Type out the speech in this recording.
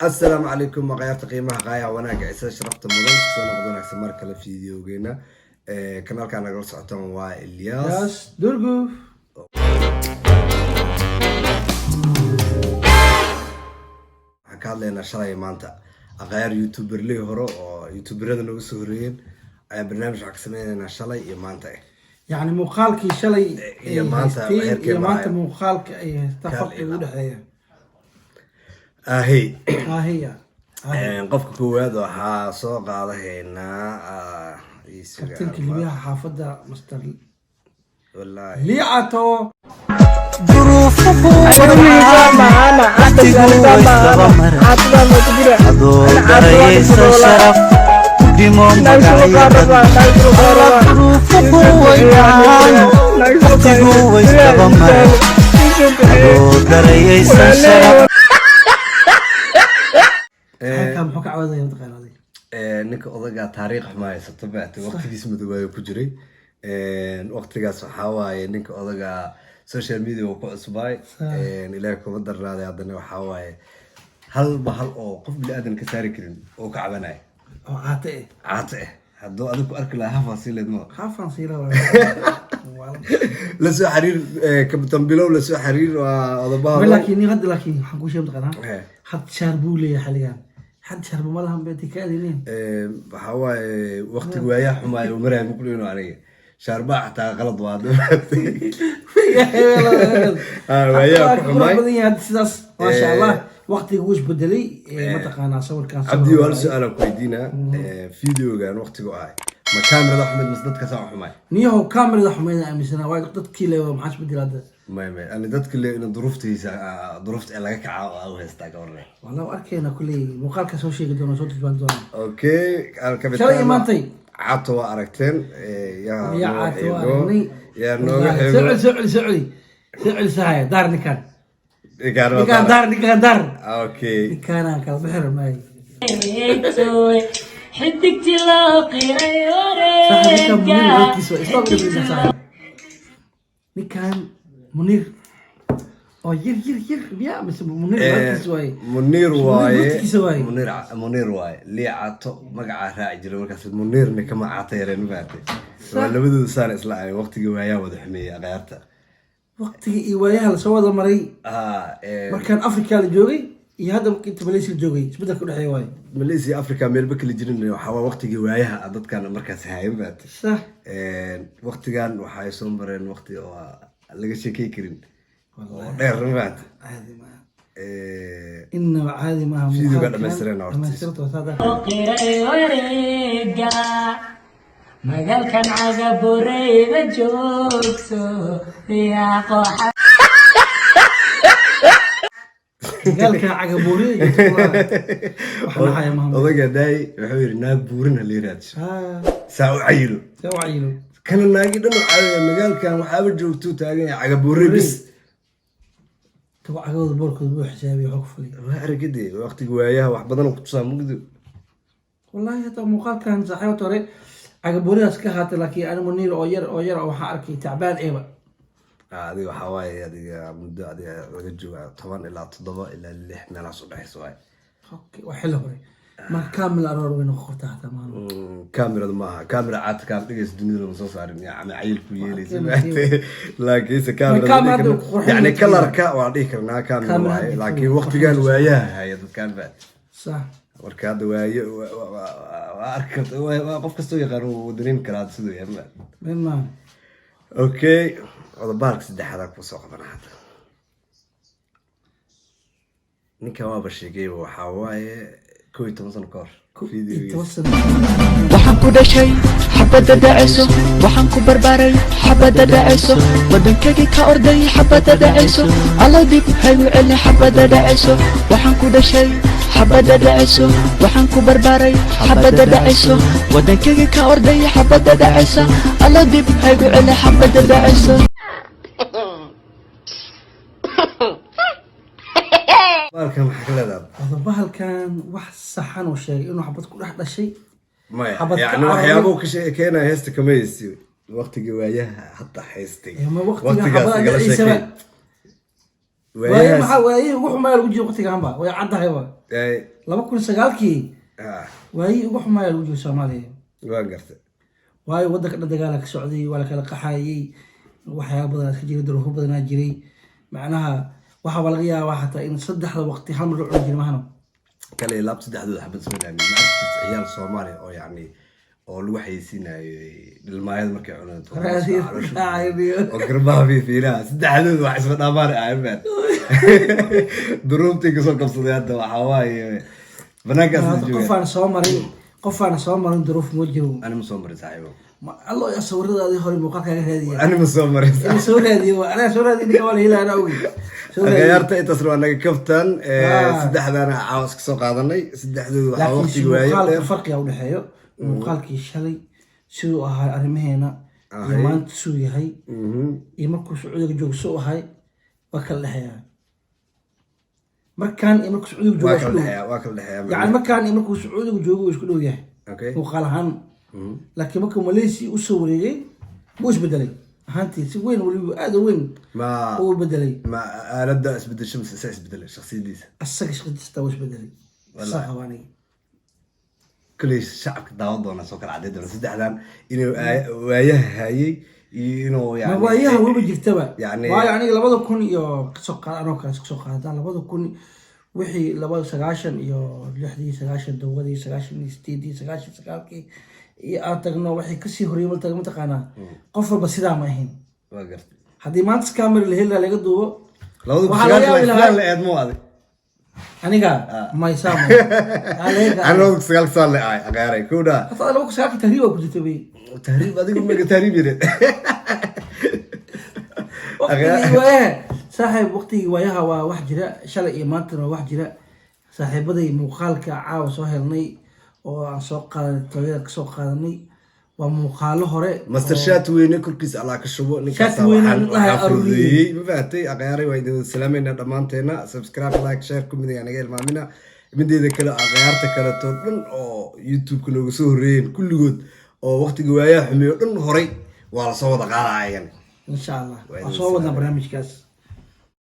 Asalaamu calaykum, maqayaarta qiimaha, qaayaha, wanaaga, ciisada, sharafta mudan. Isku soo noqdo wanaagsan mar kale fiidiyogeena. Kanaalkaa nagala socotaan waa Ilyas Yaas Durguf. Waxaan ka hadlaynaa shalay maanta aqayaar youtuberley hore oo youtuberada nooga soo horeeyeen ayaa barnaamij waxaan ka sameynaynaa shalay iyo maanta. Yacni muuqaalkii shalay iyo ay maanta haysteen heerkee iyo maanta maraya. Muuqaalka ay haystaan Kaal farqiga iyo u dhexeeya. Ahey. Aahiya. Qofka koowaad waxaa soo qaadahaynaa ii suga. Kabtanka libiyaha xaafadda, Master Wallaahi. Liicato. Duruufuhu waqtigu waysdaba maray, adoo darayaysa sharaf ku dhimo magacyada. Alla, duruufuhu way dhacaan, waqtigu waysdaba maray, adoo darayaysa sharaf. Halkaa muxuu ka cawadaya, mataqaana adiga? Ninka odaga taariikh xuma haysato baate, waqtigiis madowaayo ku jiray. Waqtigaas waxaa waaye ninka odaga social media uu ku cusbaay. Ilaahay kuma darnaaday, haddana waxaa waaye halba hal oo qof bini aadan ka saari karin oo ka cabanaya. Oo caate eh. Caate hadduu adigu ku arki lahaa hafaasiileed ma Xaafan siila. La soo xiriir, Kabtan Bilow la soo xiriir, waa odabaha. Laakiin nin hadda, laakiin waxaan kuu sheegi, mataqaanaa, had shaar buu leeyahay xilligan, had shaarba ma lahan beeti ka adineen. Waxaa waaye waqtiga waayaha xumaay uu maraya ma kudhino, aniga shaarbaa xataa qalad waa. Waayaha ku xumaay. Badan yahay hadda sidaas, maasha Allah, waqtiga wuu isbedelay. Mataqaanaa sawirkan? Cabdi, hal su-aalaan ku weydiinaa: videogan waqtigu ahay ma kaamirada xumayd mase dadka saa xumaay? Niyahow, kamerada xumeyd aaminsanaa, waayo dadkii le maxaa isbedel hadda? May, ani dadka le ina duruuftiisa, duruufta ee laga kacaa oo u haystaa ka warne. Wallah, arkayna kulley muuqaalka soo sheegi doona, soo tilmaami doona. Okay, alkabitaan. Shalay iyo maantay. Cato waa aragteen, yaa yaa noo cato waa xigo. aragnay. Yaa nooga soo xigo. Celi, soo celi, soo celi, soo celi, sahaya daar ninkan. Ninkaan waa Ninkaan daar. Daar ninkaan daar. Okay. Ninkaanaan kala bixi rabnay. Xidigti loo qiray. Saaxiib, ninkaan Muniir wareega. Warkiisa waa isla dhibeysa, saaxiib. Ninkaan Muniir oo yar yar yar miyaa mise Muniir warkiisa waaye? Muniir waaye. Warkiisa waaye. Muniir, Muniir waaye. Liicato magacaa raaci jiray markaas, Muniirna kama caata yareen, mafahatay? Waa labadooda saana isla ahayn, waqtigii waayaa wada xumeeyey aqyaarta. Waqtigii iyo waayaha lasoo wada maray. Markaan Afrika la joogay iyo hadda marka inta Malaysia la joogay, isbedelka udhexeeya waaye. Malaysia, Africa meelba kala jirin, waxaa waa waqtigii waayaha ah dadkan markaas haaya, mafahatay? Sax. Waqtigan waxay soo mareen waqti oo laga sheekey karin oo dheer, mafahatay? Caadi maaha, inaba caadi maaha. Videoga Muuqaalkan dhammaystiran horta. Dhammaystirta waa saada. Qiray wareega magaalkan cagabureyda joogso yaa qooxa. Magaalka cagabuurida joogto wax naxaya maaha. Odayga daay wuxuu yidhi naag buurin ha la yiraahdo saa u cayilo. See u cayilo. Kana naagi dhan u caayaya, magaalkan waxaaba joogto taagan yahay cagabuure bis. Tago cagawada boorkooda buu xisaabiya, waxaa ku falay. Waa aragade waqtiga waayaha wax badan oo kutusaa mugdo. Wallahi hataa muuqaalkan, saaxiibta hore cagabuuridaas ka haatay, laakiin ani Muniir oo yar oo yar oo waxaa arkay tacbaan eeba. Adiga waxaa waaye adiga muddo adiga laga jooga 10 ilaa 7 ilaa 6 meelahaas u dhexaysa waaye. Okay, waa xilli hore marka kamil aroor way noqon kartaa hataa maalin. Kamerada maaha, kamera caata kaam dhigaysa dunida lama soo saarin, yani cayil ku yeelaysa, Waa laakiinse kamerada Kamerada dhihi karna- qurxin yani ma kalarka waa dhihi karnaa kamera Kamera waaye, hadda laakiin qurxin waqtigan ma waayaha haya dadkan ba. Sax. Marka hadda waaye waa arki karta, qof kastoo yaqaan wuu dareemi karaa siduu yahay ma. Mid maaha. Okay, qodobahalka saddexaad aan kusoo qabana hadda. Ninkan waaba sheegayba, waxaa waaye 11 sano ka hor Iyo toban videogiisa. sano. Waxaan ku dhashay xabadda dhacayso, waxaan ku barbaaray xabadda dhacayso, waddankaygii ka orday xabadda dhacayso. Alla, dib haygu celin xabadda dhacayso. Waxaan ku dhashay xabadda dhacayso, waxaan ku barbaaray xabadda dhacayso, waddankaygii ka orday xabadda dhacaysa. Alla, dib haygu celin xabadda dhacayso. Baalkan maxaa ka leedahay? Qodobahalkan wax saxan oo sheegay inuu xabad ku dhex dhashay. Maya. Xabad ka yani cararay. Waxyaabuu ka sheekeynaya heesta kama haysti, waqtigii waayaha hadda haystay. Ee, ma waqtiga Waqtigaas xabada igala dhaciisaba. sheekey. Waaye Waayahaas- maxaa waayihii ugu xumaaya lagu jiro waqtigaanba, way caddahayba. 2009-kii waayihii ugu xumaaya lagu jiro Soomaaliya. Waan gartay. Waayo waddanka dhan dagaala ka socday, waa la kala qaxayay, waxyaaba badanaa iska jiray, duruufo badanaa jiray. Macnaha waxaaba laga yaabaa xataa in saddexda waqti hal mar la cuni jiray, mahano? Kale laab, saddexdooda xabad soo dhaamin. Ma arki jirta ciyaal Soomaaliya oo yacni oo lagu xayeysiinayo dhilmaayada markay cunaan oo garbaha fiifiinaha? Saddexdooda wax isma dhaamaan ahayn. Duruuftii kasoo qabsaday hadda waxaa waaye banaankaas la jooga. Qofaan soo marin duruuf ma jiro. Ani ma soo marin, saaxiibo. Ma allo sawiradaadii hore muuqaalkaaga raadiya. Ani ma soo marin. Ina soo raadiyo, anaa soo raadiyo, ninka waa la helaa, anaa ogi, soo raadiyo. Ciyaarta intaasna waa naga kaftan. Saddexdaana caawas ka soo qaadanay, saddexdooda waxaa Laakiin waqtiga waaye muuqaalka dheer. Farqiga udhexeeyo muuqaalkii shalay siduu ahaa arrimaheena iyo maanta siduu yahay iyo markuu Sacuudiga joogo siduu ahay waa kala dhexeeyaa. Markaan iyo markuu Sacuudiga joogo Waa waa kala isku dhow. dhexeeya, waa kala dhexeeya. Yani markaan iyo markuu Sacuudiga joogo wuu isku dhow yahay muuqaal ahaan, laakiin markuu Malaysia usoo wareegay wuu isbedelay ahaantii si weyn, weliba aada u weyn Ma uu bedelay. Ma aaladda isbedesho mise isa isbedelay shakhsiyadiisa? Asaga shaqadiisa wuu isbedelay, saa qaba aniga. Kuley shacabka daawan doona soo kala cadday doona saddexdan inuu waayaha hayay iyo inuu Ma yani waayaha waba jirtaba. Waayo aniga 2000 iyo kasoo qaad, anoo kale kasoo qaadaan 2000 wixii laba 96-dii, 97-dii, 98-dii, 99-kii iyo aan tagno waxay kasii horreeyay mal taga, mataqaanaa, qof walba sidaa ma ahayn. Waa gartay. Haddii maanta camera la heli lahaa laga duubo, 2000 waxaa laga 9-ka yaabi lahaa islaan la eedmo adig. Aniga maysaa Ani 2009-ka saan le ahay, aqaaray kowdha. Hataa 2009-kii tahriib waa ku jirta wey. Tahriib adigu maga tahriib yareed. Waqtigii waayaha, saaxiib, waqtigii waayaha waa wax jira, shalay iyo maantana waa wax jira. Saaxiibaday, muuqaalka caawa soo helnay oo aan soo qaadanay, tooyada kasoo qaadanay, waa muuqaalo hore. Master Shat weyne korkiisa Allah ka shubo ninkaas. Shat weyne waxaan nin dhahay waxaa aruuriyey. fududeeyey, ma fahatay? Aqyaaray, waa idin wada salaamayna dhammaanteena. Subscribe, like, share ku mid naga ilmaamina. Mideeda kale, aqyaarta kaleeto dhan oo YouTube-ka nooga soo horreeyeen kulligood oo waqtiga waayaha xumeeyo dhan horay waa lasoo wada qaadaya ayagana. Insha Allah Waa waan idin soo wadnaa salaamay. barnaamijkaas.